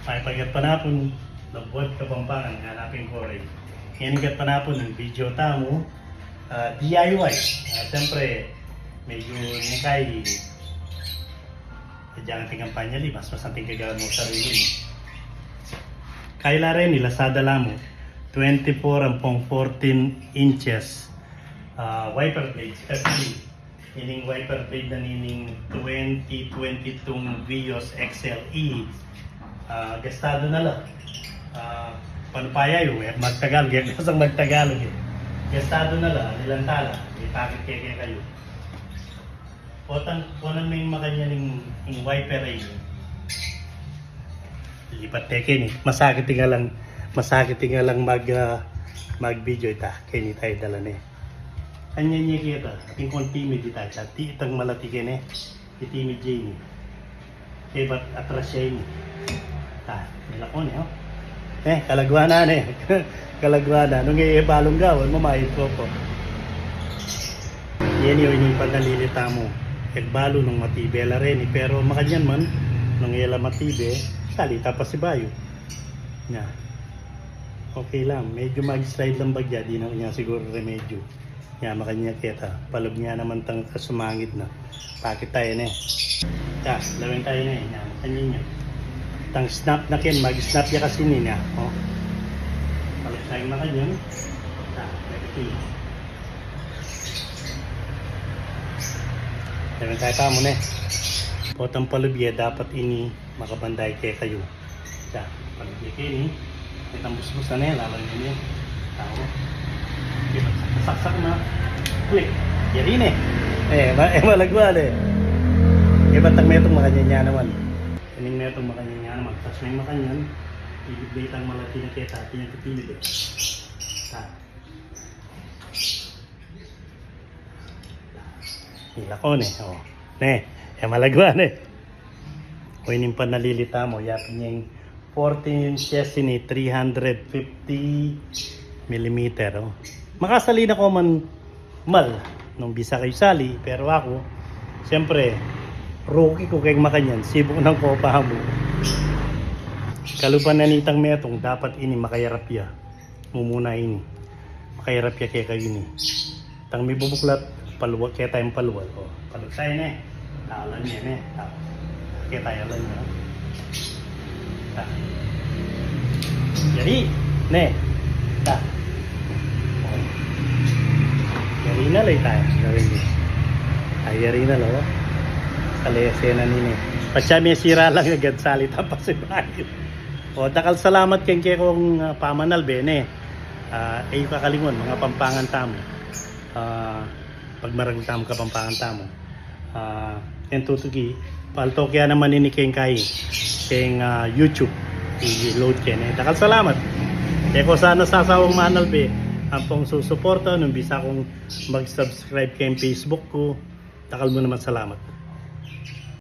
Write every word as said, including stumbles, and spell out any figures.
Mayap a gatpanapun, labuad Kapampangan, nganapin ku rin. Ngeni gatpanapun ing video tamu, ah, D I Y. Ah, siyempre, medyo neng kai, agyang ating kampanya li, mas masanting kagawan mu sarili mu. Kaila reni, Lazada la mu, twenty-four ampong fourteen inches, ah, wiper blades, kasi ining wiper blade na nining twenty twenty-two Vios X L E, ah, gastado na la. Ah, panu pa ya yu, eh, magtagalog, eh, kasang magtagalog, eh. Gastado na la, nilanta la, ipakit ke kekayu. Potang, kunan me ing makanyan ing, ing wiper a ini. Lipat te keni, masakit ing alang, masakit ing alang mag, ah, mag-video ita, keni tayu dalan e. Kanyan ye keta, atin kung timid ita, ita, ti itang malati keni, iti timid ye ini. Kaybat atras ya ini. Ah, milako ne, o. Eh, kalagwa na ne. Kalagwa na. Nung e balung gawan, mamayit ko po. Yan yu, ini panalili tamu. E balu nung matibe la reni, pero makanyan man, nung e la matibe, sali ta pasibayu. Nya. Okay lang. Medyo mag-slide lang bagya, di na nya siguro remedyo. Nya, makanyan keta. Palub nya naman tang kasumangid na. Pakit tayu ne. Nya, lawen tayu ne. Nya, makanyan nya. Tang snap na ken, mag-snap ya kasi ini nya. O. Palub tayu makanyan. Nya, pakit ini. Lawen tayu tamu ne. Potang palub ye, dapat ini makabanday kekayu. Nya, pag keni, itang busbus na ne, lalawen ne. Tau. Saksak na. Click. Yari ne. E, ma-, e, malagwa ne. Ibat tang metung makanyan ya naman. Ining metung makanyan ya naman. Tas me makanyan, ibibay tang malati na keta, atin yang kepilid e. Nya. Milako ne, o. Ne, e malagwa ne. O, ining panalili tamu, yapin yang fourteen inches ini, three hundred fifty millimeter, o. Makasali na ko man mal, nung bisa kayu sali, pero aku, siyempre, rookie ku keng makanyan, sibuk nang kopa mu. Kalupa na nitang metung, dapat ini makayarap ya. Mumuna ini. Makayarap ya kekayu ini. Tang mibubuklat, palual, keta yang palual. O, palual tayu ne. Talan ya ne. Ta. Keta ya lan ya. Ta. Yari. Ne. Ta. O. Yari na la ita. Yari na. Ay, yari na la, o. Kalese na nini. Pasya me sira lang agad sali ta pasibayu. O, dakal salamat keng kekong, ah, pamanalbe ne. Ah, e yu kakalingwan, mga Kapampangan tamu. Ah, pagmaragul tamu, Kapampangan tamu. Ah, ken tutuki, paltok ya naman ini keng kai, keng, ah, YouTube. I-load ke ne. Dakal salamat. E ko sana sasawang manalbe ampong susuporta, nung bisa kung mag-subscribe keng Facebook ku. Dakal mu naman salamat.